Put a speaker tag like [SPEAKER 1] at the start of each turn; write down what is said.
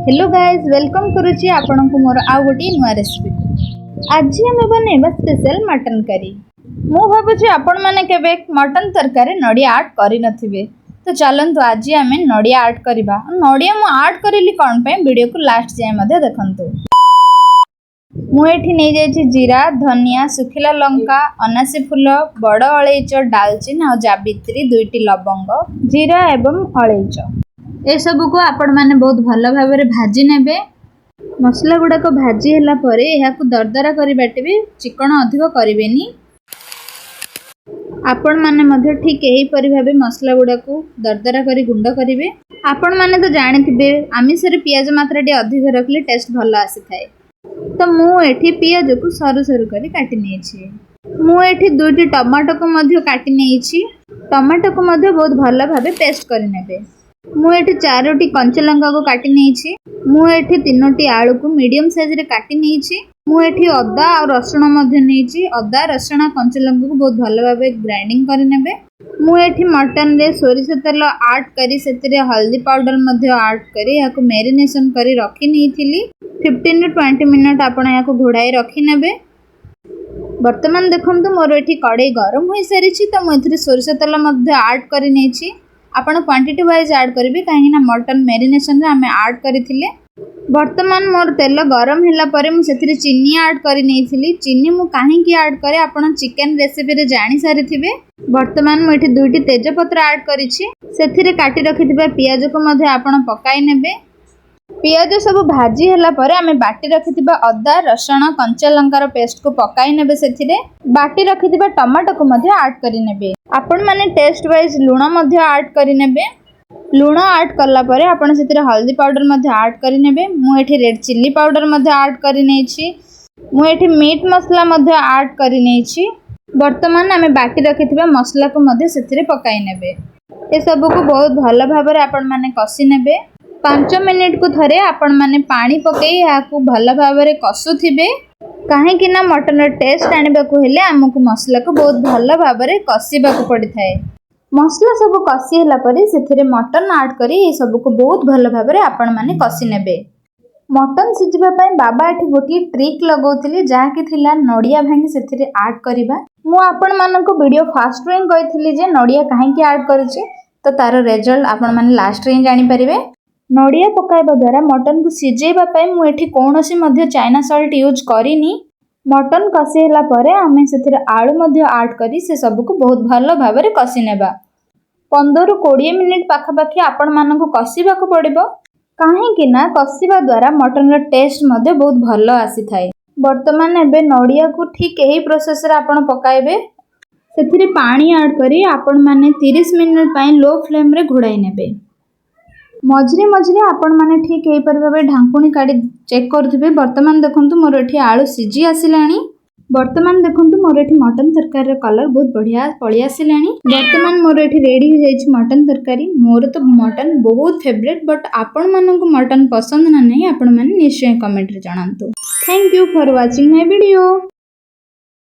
[SPEAKER 1] Hello guys, welcome କରୁଛି ଆପଣଙ୍କୁ ମୋର ଆଉ ଗୋଟିଏ ନୂଆ ରେସିପିକୁ। ଆଜି ଆମେ ବନେଇବା ସ୍ପେଶାଲ ମଟନ୍ କରି। ମୁଁ ଭାବୁଛି ଆପଣମାନେ କେବେ ମଟନ୍ ତରକାରୀ ନଡ଼ିଆ ଆଡ଼୍ କରିନଥିବେ। ତ ଚାଲନ୍ତୁ, ଆଜି ଆମେ ନଡ଼ିଆ ଆଡ଼୍ କରିବା। ନଡ଼ିଆ ମୁଁ ଆଡ଼୍ କରିଲି କ'ଣ ପାଇଁ, ଭିଡ଼ିଓକୁ ଲାଷ୍ଟ ଯାଏଁ ମଧ୍ୟ ଦେଖନ୍ତୁ। ମୁଁ ଏଠି ନେଇଯାଇଛି ଜିରା, ଧନିଆ, ଶୁଖିଲା ଲଙ୍କା, ଅନାସୀ ଫୁଲ, ବଡ଼ ଅଳେଇଚ, ଡାଲଚିନି ଆଉ ଜାବିତ୍ରୀ, ଦୁଇଟି ଲବଙ୍ଗ। ଜିରା ଏବଂ ଅଳେଇଚ ଏସବୁକୁ ଆପଣମାନେ ବହୁତ ଭଲ ଭାବରେ ଭାଜି ନେବେ। ମସଲା ଗୁଡ଼ାକ ଭାଜି ହେଲା ପରେ ଏହାକୁ ଦରଦରା କରି ବାଟିବେ, ଚିକଣ ଅଧିକ କରିବେନି। ଆପଣମାନେ ମଧ୍ୟ ଠିକ୍ ଏହିପରି ଭାବେ ମସଲା ଗୁଡ଼ାକୁ ଦରଦରା କରି ଗୁଣ୍ଡ କରିବେ। ଆପଣମାନେ ତ ଜାଣିଥିବେ, ଆମିଷରେ ପିଆଜ ମାତ୍ରାଟି ଅଧିକ ରଖିଲେ ଟେଷ୍ଟ ଭଲ ଆସିଥାଏ। ତ ମୁଁ ଏଠି ପିଆଜକୁ ସରୁ ସରୁ କରି କାଟି ନେଇଛି। ମୁଁ ଏଠି ଦୁଇଟି ଟମାଟୋକୁ ମଧ୍ୟ କାଟି ନେଇଛି। ଟମାଟୋକୁ ମଧ୍ୟ ବହୁତ ଭଲ ଭାବେ ପେଷ୍ଟ କରିନେବେ। ମୁଁ ଏଠି ଚାରୋଟି କଞ୍ଚା ଲଙ୍କାକୁ କାଟି ନେଇଛି। ମୁଁ ଏଠି ତିନୋଟି ଆଳୁକୁ ମିଡ଼ିୟମ୍ ସାଇଜରେ କାଟି ନେଇଛି। ମୁଁ ଏଠି ଅଦା ଆଉ ରସୁଣ ମଧ୍ୟ ନେଇଛି। ଅଦା, ରସୁଣ, କଞ୍ଚା ଲଙ୍କାକୁ ବହୁତ ଭଲ ଭାବେ ଗ୍ରାଇଣ୍ଡିଙ୍ଗ କରିନେବେ। ମୁଁ ଏଠି ମଟନରେ ସୋରିଷ ତେଲ ଆଡ଼୍ କରି, ସେଥିରେ ହଳଦୀ ପାଉଡ଼ର ମଧ୍ୟ ଆଡ଼୍ କରି ଏହାକୁ ମ୍ୟାରିନେସନ୍ କରି ରଖି ନେଇଥିଲି। 15ରୁ 20 ମିନିଟ୍ ଆପଣ ଏହାକୁ ଘୋଡ଼ାଇ ରଖିନେବେ। ବର୍ତ୍ତମାନ ଦେଖନ୍ତୁ, ମୋର ଏଠି କଡ଼େଇ ଗରମ ହୋଇସାରିଛି। ତ ମୁଁ ଏଥିରେ ସୋରିଷ ତେଲ ମଧ୍ୟ ଆଡ଼୍ କରି ନେଇଛି। ଆପଣ କ୍ୱାଣ୍ଟିଟି ୱାଇଜ୍ ଆଡ଼୍ କରିବେ, କାହିଁକିନା ମଟନ୍ ମ୍ୟାରିନେସନ୍ରେ ଆମେ ଆଡ଼୍ କରିଥିଲେ। ବର୍ତ୍ତମାନ ମୋର ତେଲ ଗରମ ହେଲା ପରେ ମୁଁ ସେଥିରେ ଚିନି ଆଡ଼୍ କରି ନେଇଥିଲି। ଚିନି ମୁଁ କାହିଁକି ଆଡ଼୍ କରେ, ଆପଣ ଚିକେନ୍ ରେସିପିରେ ଜାଣିସାରିଥିବେ। ବର୍ତ୍ତମାନ ମୁଁ ଏଠି ଦୁଇଟି ତେଜପତ୍ର ଆଡ଼୍ କରିଛି। ସେଥିରେ କାଟି ରଖିଥିବା ପିଆଜକୁ ମଧ୍ୟ ଆପଣ ପକାଇ ନେବେ। ପିଆଜ ସବୁ ଭାଜି ହେଲା ପରେ ଆମେ ବାଟି ରଖିଥିବା ଅଦା, ରସୁଣ, କଞ୍ଚା ଲଙ୍କାର ପେଷ୍ଟକୁ ପକାଇ ନେବେ। ସେଥିରେ ବାଟି ରଖିଥିବା ଟମାଟୋକୁ ମଧ୍ୟ ଆଡ଼୍ କରିନେବେ। ଆପଣମାନେ ଟେଷ୍ଟ ୱାଇଜ୍ ଲୁଣ ମଧ୍ୟ ଆଡ଼୍ କରିନେବେ। ଲୁଣ ଆଡ଼୍ କଲା ପରେ ଆପଣ ସେଥିରେ ହଳଦୀ ପାଉଡ଼ର ମଧ୍ୟ ଆଡ଼୍ କରିନେବେ। ମୁଁ ଏଠି ରେଡ଼୍ ଚିଲି ପାଉଡ଼ର ମଧ୍ୟ ଆଡ଼୍ କରିନେଇଛି। ମୁଁ ଏଠି ମିଟ୍ ମସଲା ମଧ୍ୟ ଆଡ଼୍ କରିନେଇଛି। ବର୍ତ୍ତମାନ ଆମେ ବାଟି ରଖିଥିବା ମସଲାକୁ ମଧ୍ୟ ସେଥିରେ ପକାଇ ନେବେ। ଏସବୁକୁ ବହୁତ ଭଲ ଭାବରେ ଆପଣମାନେ କଷି ନେବେ। 5 ମିନିଟକୁ ଥରେ ଆପଣମାନେ ପାଣି ପକାଇ ଏହାକୁ ଭଲ ଭାବରେ କଷୁଥିବେ, କାହିଁକି ନା ମଟନର ଟେଷ୍ଟ ଆଣିବାକୁ ହେଲେ ଆମକୁ ମସଲାକୁ ବହୁତ ଭଲ ଭାବରେ କଷିବାକୁ ପଡ଼ିଥାଏ। ମସଲା ସବୁ କଷି ହେଲା ପରେ ସେଥିରେ ମଟନ୍ ଆଡ଼୍ କରି ଏସବୁକୁ ବହୁତ ଭଲ ଭାବରେ ଆପଣମାନେ କଷି ନେବେ। ମଟନ୍ ସିଝିବା ପାଇଁ ବାବା ଏଠି ଗୋଟିଏ ଟ୍ରିକ୍ ଲଗାଉଥିଲେ, ଯାହାକି ଥିଲା ନଡ଼ିଆ ଭାଙ୍ଗି ସେଥିରେ ଆଡ଼୍ କରିବା। ମୁଁ ଆପଣମାନଙ୍କୁ ଭିଡ଼ିଓ ଫାଷ୍ଟରୁ ହିଁ କହିଥିଲି ଯେ ନଡ଼ିଆ କାହିଁକି ଆଡ଼୍ କରିଛି। ତ ତାର ରେଜଲ୍ଟ ଆପଣମାନେ ଲାଷ୍ଟରେ ହିଁ ଜାଣିପାରିବେ। ନଡ଼ିଆ ପକାଇବା ଦ୍ୱାରା ମଟନକୁ ସିଝେଇବା ପାଇଁ ମୁଁ ଏଠି କୌଣସି ମଧ୍ୟ ଚାଇନା ସଲ୍ଟ ୟୁଜ୍ କରିନି। ମଟନ୍ କଷି ହେଲା ପରେ ଆମେ ସେଥିରେ ଆଳୁ ମଧ୍ୟ ଆଡ଼୍ କରି ସେ ସବୁକୁ ବହୁତ ଭଲ ଭାବରେ କଷି ନେବା। 15ରୁ 20 ମିନିଟ୍ ପାଖାପାଖି ଆପଣମାନଙ୍କୁ କଷିବାକୁ ପଡ଼ିବ, କାହିଁକି ନା କଷିବା ଦ୍ୱାରା ମଟନର ଟେଷ୍ଟ ମଧ୍ୟ ବହୁତ ଭଲ ଆସିଥାଏ। ବର୍ତ୍ତମାନ ଏବେ ନଡ଼ିଆକୁ ଠିକ୍ ଏହି ପ୍ରୋସେସରେ ଆପଣ ପକାଇବେ। ସେଥିରେ ପାଣି ଆଡ଼୍ କରି ଆପଣମାନେ 30 ମିନିଟ୍ ପାଇଁ ଲୋ ଫ୍ଲେମ୍ରେ ଘୋଡ଼ାଇ ନେବେ। ମଝିରେ ମଝିରେ ଆପଣମାନେ ଠିକ୍ ଏହିପରି ଭାବେ ଢାଙ୍କୁଣୀ କାଢ଼ି ଚେକ୍ କରୁଥିବେ। ବର୍ତ୍ତମାନ ଦେଖନ୍ତୁ, ମୋର ଏଠି ଆଳୁ ସିଝି ଆସିଲାଣି। ବର୍ତ୍ତମାନ ଦେଖନ୍ତୁ, ମୋର ଏଠି ମଟନ୍ ତରକାରୀର କଲର୍ ବହୁତ ବଢ଼ିଆ ପଳେଇ ଆସିଲାଣି। ବର୍ତ୍ତମାନ ମୋର ଏଠି ରେଡ଼ି ହେଇଯାଇଛି ମଟନ୍ ତରକାରୀ। ମୋର ତ ମଟନ୍ ବହୁତ ଫେଭରେଟ୍, ବଟ୍ ଆପଣମାନଙ୍କୁ ମଟନ୍ ପସନ୍ଦ ନା ନାହିଁ, ଆପଣମାନେ ନିଶ୍ଚୟ କମେଣ୍ଟରେ ଜଣାନ୍ତୁ। Thank you for watching my video.